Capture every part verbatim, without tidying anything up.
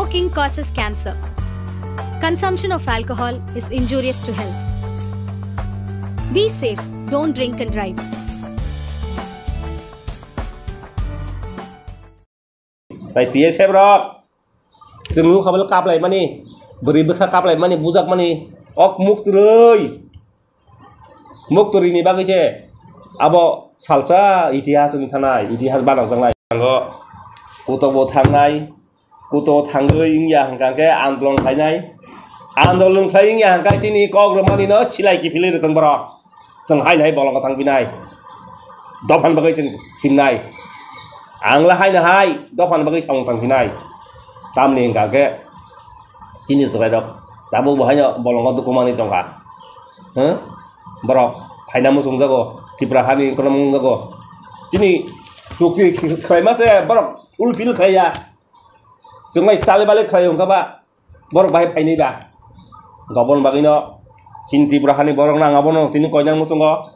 Smoking causes cancer. Consumption of alcohol is injurious to health. Be safe, don't drink and drive. Tai T S F rok, chwng nukha bwle kaplaimani, bwrwi bwsa kaplaimani, bujakmani, ok muktwrwi. Muktwrwini bagwi se abo salsa itihas wng thanai, itihas banokjaknai. Ango kutobo thangnai, kuto thangwi wngya hwnkha khe andolon khlainai. Andolon khlai wngya hwnkha chini kok rwmani no silai kiphilwi rwtong borok. Chwng haino hai bolongo thang phinai. Dophani bagwi chwng himnai. Ang le haino hai dophani bagwi samung thang phinai. Tamni hwnkha khe chini chwrairok tabuk bo haino bolongo dukumani tongkha. Huh? Borok phaina muchungjago, Tripura hani kono wngjago. Chini chukti khlaima se borok fulfill khlaiya. Chwng bai tale bale khlai wngkha ba, borok bahai phainai ba. Gobon bagwino chini Tripura hani borok nang abono tini koinang muchungo.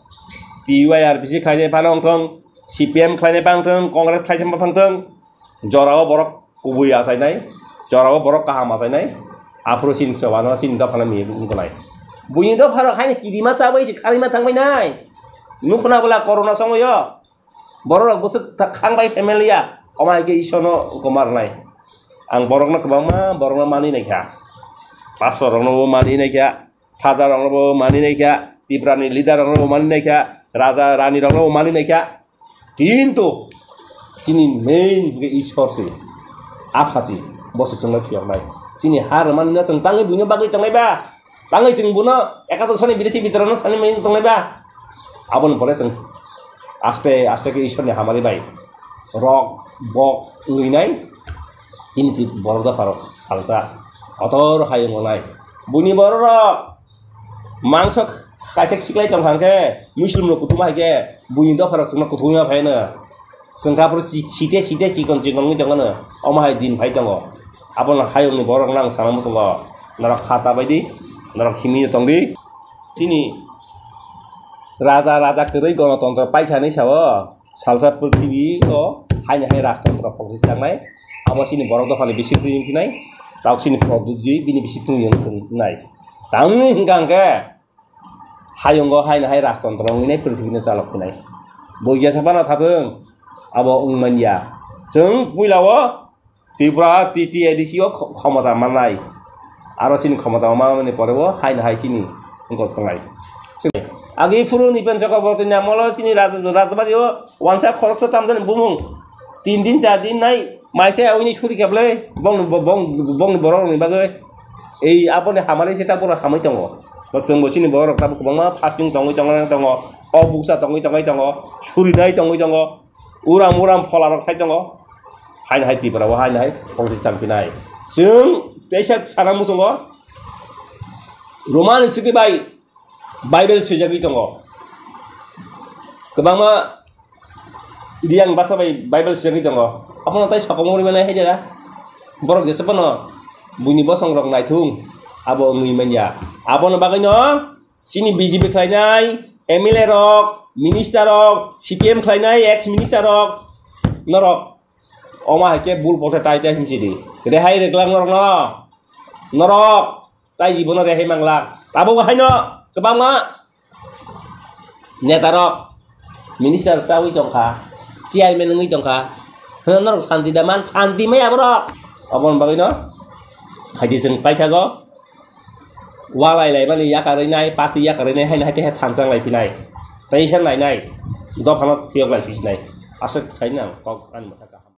T Y R B C khlainai phano wngthong, C P M khlainai phano wngthong, Congress khlainai phano wngthong. Jorao borok kubui achainai, jorao borok kaham achainai. Aphuru chini chobano chini dophano mi wngkhnai. Buini dopharok haino kirima chabai se kharima thangbai nai. Nukhna bwla corona somoyo. Borok rok bwswk ta-, khang bai phemelia, omo hai khe Ishwarno gomar nai. Ang borokno kwbangma borokno manwi naikha. Pastor rokno bo manwi naikha, Father rokno bo manwi naikha, Tiprani leader rokno bo manwi naikha, Raja Rani rokno bo manwi naikha. Kintu chini main hwnkhe Ishwar se, Apha se, bo se chwngno phiyoknai. Chini ha rwmani no chwng tangwi buino bagwi tongnai ba? Tangwi chwng bono ekato sani bidesi bitorano sani mai tongnai ba? Aboni pore chwng aste aste khe Ishwarni hamari bai rok bok wngwi nai chini ti borok dopharok salsa kotor hai wngnai. Buini bororok mangso kaisa khiklai tong kha khe Muslimno kuthuma hai khe buini dopharok chwngno kuthuma phaino. Chwng kha phuru chi-, site site chikon chikon wngwi tongmano. Omo hai din phai tongo. Abono hayungni borokno ang sana muchungo. Norok kha ta bai di, norok himwi tong di. Chini raja, raja kwrwi gonotontro paikha hinwi sao. Salsa purthibio haino hai rajtontro pokis tangnai. Abo chini borok dophani bising twi wngkhinai. Tabuk chini Produtji bini bising twi wngkhinai. Tamni hwnkha hwnkhe hayungo haino hai rajtontro wngwi nai purthibino chalok phinai. Bo jesa phano thatwng, abo wng manya. Chwng puila o Tripura T T A D C o kho-, khomota mannai. Aro chini khomota manmani pore o haino hai chini wngkok tongnai. Agi phuru Nipen Chakraborty ni amolo chini raj-, rajbari o wansa khoroksa tamjani bumung. Tin din, char din nai, maisa yaui ni suri kheble, bong, bong, bong ni borok ni bagwi. Ei aboni hamari se tabuk hamwi tongo. Bo chwng bo chini borok tabuk kwbangma fasting tongwi tongo, tongo. O buksa tongwi tongwi tongo, suri nai tongwi tongo. Uram uram phola rok sai tongo. Haino hai Tripura o haino hai politics tang pinai. Chwng teisa sana muchungo. Roman script bai Bible swijagwi tongo. Kwbangma Riyang basa bai Bible swijagwi tongo. Abono tai sokomorwi manai hai jera. Borok jesa phano buini bosong rok naithung abo wngwi manya. Abono bagwino chini B J P khlainai M L A rok, minister rok, C P M khlainai ex minister rok norok omo hai khe bul pokhe tai tai himsidi. Rehai rwgwlak norokno. Norok tai jibono rehai manglak. Tabuk haino kwbangma netarok minister chawi tongkha, chairman wngwi tongkha. Hwno norok santi da man, santi maya borok. Aboni bagwino haidi chwng paithago walai laimani yakarwi nai, party yakarwi nai, haino haite hai thanchang lai phinai. Teisa nainai, dophano phiyok lai phinai. Aswk saino ang kok ani mwthangkha.